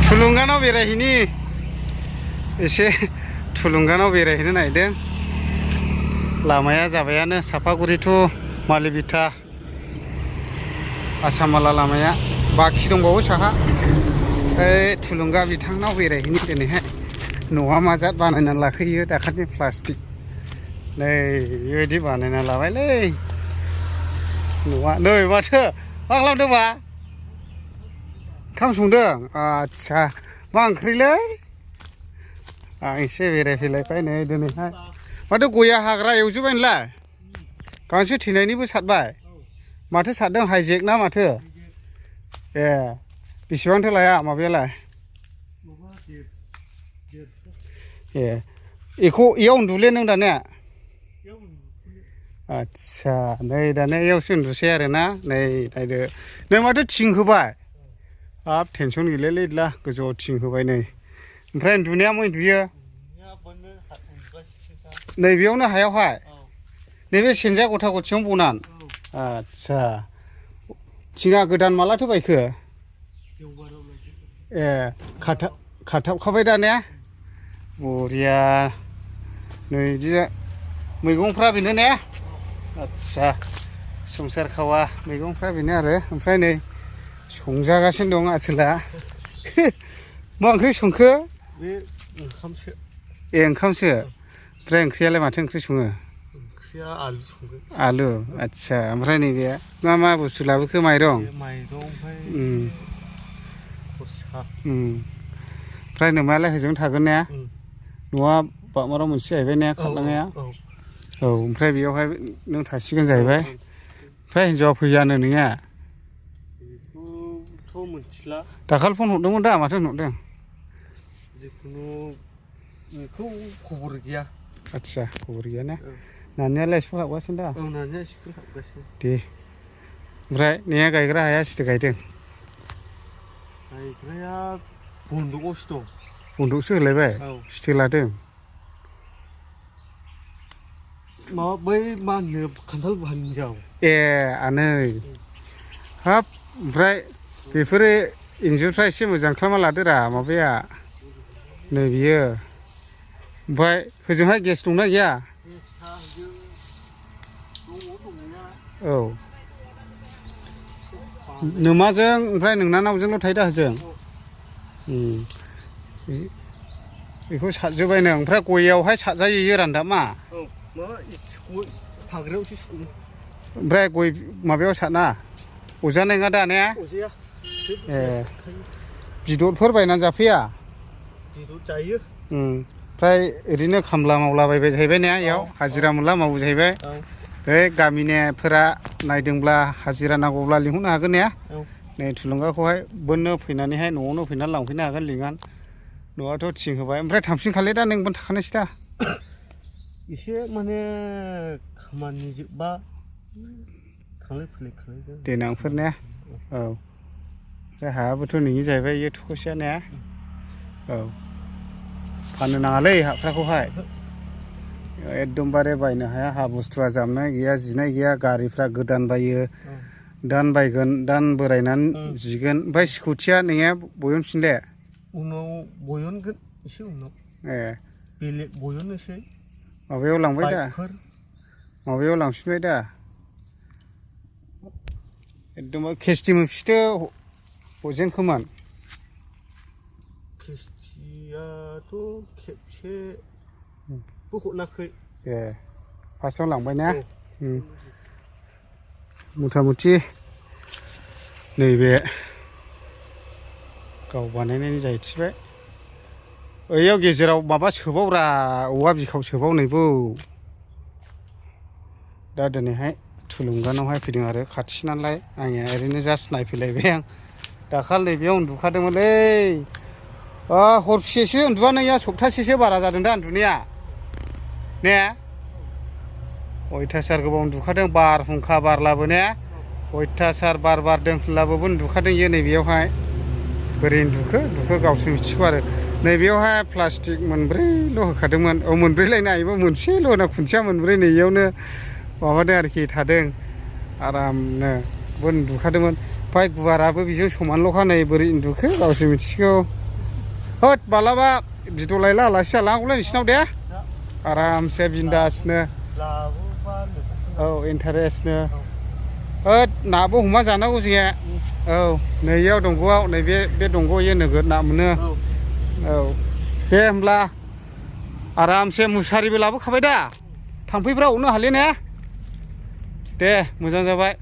थुलुंगानाव बेरायहैनि एसे थुलुंगानाव बेरायहैनो नागिरदों लामाया जाबायानो सापागुरि टु मालिबिथा आसामाला लामाया बाखि दंबावो साहा थुलुंगा बिथांनाव बेरायहैनि दिनैहाय न'आ मा जात बानायनानै लाखैयो दाखालि प्लास्टिक नै बेबायदि बानायना लाबायलै न'आ नै माथो मा खालामदोंबा ओंखाम संदों आदसा मा ओंख्रिलै आं एसे बेरायफैलायबाय नै दिनैहाय माथो गया हाग्रा एवजोब्बाय नोंलाय गांसो थैनायनिबो सारबाय माथो सारदों हाइजेक ना माथो ए बेसेबांथो लाया माबायालाय ए बेखौ इयाव उन्दुले नों दानिया आदसा नै दानिया इयावसो उन्दुसै आरोना नै नायदो नों माथो थिं होबाय हाब टेनसन गैलालै इदिला गोजौआव थिं होबाय नै ओमफ्राय उन्दुनाया मा उन्दुयो नैबेयावनो हायावहाय नैबे सेनजा गथा गथियावनो बनान आदसा थिङा गोदान मालाथो बायखो ए खाथाबखाबाय दा ने बरिया नै बिदि मैगंफ्रा बेनो ने आदसा संसार खावा मैगंफ्रा बेनो आरो ओमफ्राय नै संजागासिनो दं आसोला मा ओंख्रि संखो बे ओंखामसो ए ओंखामसो ओमफ्राय ओंख्रियालाय माथो ओंख्रि सङो ओंख्रिया आलु संगोन आलु आदसा ओमफ्राय नैबे मा मा बुस्थु लाबोखो माइरं माइरं ओमफ्राय खरसा ओमफ्राय नोमायालाय हजों थागोन ने न'आ बामाराव मोनसे जाहैबाय ने खारलांनाया औ ओमफ्राय बेयावहाय नों थासिगोन जाहैबाय ओमफ्राय हिनजावा फैयानो नोंनिया बेखौथ' मिथिला दाखालि फन हरदोंमोन दा माथो होनहरदों जिखुनु बेखौ खबर गैया आदसा खबर गैया ने नानियालाय स्कुल हाबगासिनो दा औ नानिया स्कुल हाबगासिनो दे ओमफ्राय नोंहा गायग्रा हाया सिथो गायदों गायग्राया बन्द'कआवसो दं बन्द'कसो होलायबाय सिथो लादों माबा बै मा होनो खान्थाल बुहानि हिनजाव ए आनै हाब ओमफ्राय बेफोरो इन्जुरफ्रा एसे मोजां खालामना लादोरा माबाया नै बियो ओमफ्राय होजोंहाय गेस दंना गैया औ नोमाजों ओमफ्राय नोंनानावजोंल' थायो दा होजों बेखौ सारजोब्बायनो ओमफ्राय गयावहाय सारजायो इयो रानदामा हाग्रायावसो सङो ओमफ्राय गय माबायाव सारना अजानाय नङा दा ने अजाया ए बिदरफोर बायनानै जाफैया बिदर जायो ओमफ्राय ओरैनो खामला मावलाबायबाय जाहैबाय ने इयाव हाजिरा मोनला मावो जाहैबाय बे गामिनिफोरा नायदोंब्ला हाजिरा नांगौब्ला लिंहरनो हागोन ने नै थुलुंगाखौहाय बोननो फैनानैहाय न'आवनो फैनानै लांफैनो हागोन लिंनान न'आथ' थिं होबाय ओमफ्राय थांफिनखालै दा नोंबो थाखानोसै दा एसे माने खामानि जोबबा थांलाय फैलाय खालामगोन देनांफोर ने औ ओमफ्राय हायाबोथ' नोंनि जाहैबाय इयो थख'सेया ने औ फाननो नाङालै हाफ्राखौहाय एकदमबारे बायनो हाया हा बुस्थुआ जामनाय गैया जिनाय गैया गारिफ्रा गोदान बायो दान बायगोन दान बोरायनानै जिगोन ओमफ्राय स्कुटिया नोंनिया बयनफिनले उनाव बयनगोन एसे उनाव ए बेलेग बयननोसै माबायाव लांबाय दा माबायाव लांफिनबाय दा एकदम खेस्टि मोनफिनदो हजेनखोमोन खेस्टियाथ' खेबसेबो हरनाखै ए फार्स्टआव लांबाय ना मथा मथि नैबे गाव बानायनायनि जाहैथिबाय ओइयाव गेजेराव माबा सोबावरा औवा बिखाव सोबावनायबो दा दिनैहाय थुलुंगानावहाय फैदों आरो खाथि नालाय आंनिया ओरैनो जास्ट नायफैलायबाय आं दाखालि नैबेयाव उन्दुखादोंमोनलै हरसेसो उन्दुआ नैया सप्तासेसो बारा जादों दा उन्दुनाया ने अयथासार गोबाव उन्दुखादों बारहुंखा बारलाबो ने अयथासार बार बारदों होनब्लाबो उन्दुखादों इयो नैबेयावहाय बोरै उन्दुखो गावसो मिथिगौ आरो नैबेयावहाय प्लास्टिक मोनब्रैल' होखादोंमोन औ मोनब्रैलायनो हायोबा मोनसेल' होना खुन्थिया मोनब्रै नैयावनो माबादों आरोखि थादों आरामनो उन्दुखादोंमोन ओमफ्राय गुवाराबो बेजों समानल'खा नै बोरै उन्दुखो गावसो मिथिगौ होद मालाबा बिदलायला आलासि जालांगौलै नोंसिनाव दे आरामसे बिन्दासनो औ इन्टारेस्टनो होद नाबो हमना जानांगौ जोंहा औ नैयाव दंग'आव नैबे दंग' इयो नोगोद ना मोनो औ दे होमब्ला आरामसे मुसारिबो लाबोखाबाय दा थाम्फैफ्रा अरनो हाले ने दे मोजां जाबाय